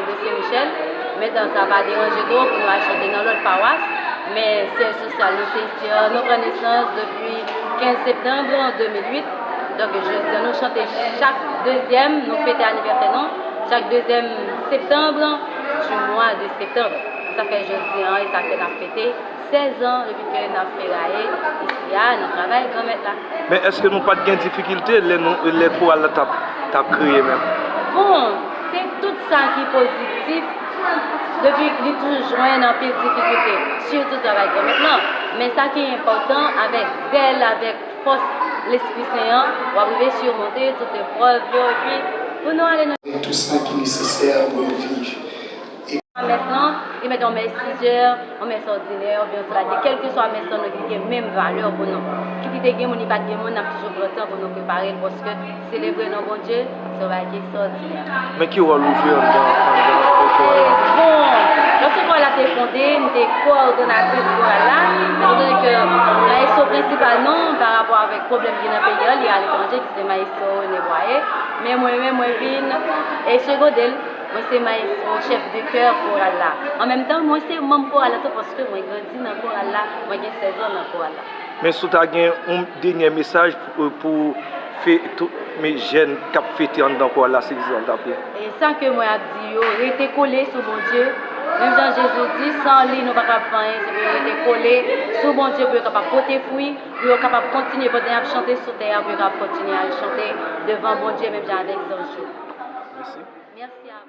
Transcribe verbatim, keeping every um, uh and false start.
de Sen Michèl. Men tan sa pa deranje twò pou nou al chante nan lòt pawas. Men syèj sosyal nou se isi an. Nou pran nesans depi kenz septanm de mil uit. Donk, jodi an, nou chante chak dezyèm, nou fete anivèsè nou, chak dezyèm septanm du mois de septembre. Sa fè jodi an, e sa fè n ap fete sèz an depi ke n ap feraye isi a nan travay Granmèt la. Men èske nou pa t gen difikilte lè nou, lè koral la t ap, t ap kreye menm? Bon, se tout sa ki pozitif, depi li toujou jwenn anpil difikilte, sitou travay Granmèt lan. Men sa ki enpòtan, avèk zèl, avèk fòs Lespri Sen an, w ap rive simonte tout eprèv yo, epi pou nou ale nan Avèk tout sa ki nesesè pou nou viv. Mès lan, li mèt yon mès sizè, yon mès òdinè, oubyen yon salade, kèlkeswa mès lan, nou gen menm valè pou nou. Ki te gen moun, li pa t gen moun, n ap toujou pran tan pou nou prepare l, paske selebre non Bondye, se yon bagay ki ekstraòdinè. Men ki wòl ou jwe anndan, anndan koral la? Bon, lòske koral la te fonde, m te kowòdonatris koral la, etandone ke maestro prensipal nou, pa rapò avèk pwoblèm ki nan peyi a, li aletranje, ki se maestro René Boyer, men mwen menm, mwen vin e segonde l. Mwen se maestro, chèf de kè koral la. An menm tan, mwen se manm koral la tou, paske mwen grandi nan koral la, mwen gen sèz an nan koral la. Men si w ta gen yon dènye mesaj pou, pou fè tout men jèn k ap fete anndan koral la, se kisa w t ap ye? E sa ke mwen ap di yo, rete kole sou Bondye. Menm jan Jezi di, san li, nou pa kab fè anyen, se pou yo rete kole sou Bondye, pou yo kapab pote fwi, pou yo kapab kontinye pandan y ap chante sou tè a, pou yo kapab kontinye al chante devan Bondye, menm jan avèk zanj yo. Mèsi. Mèsi a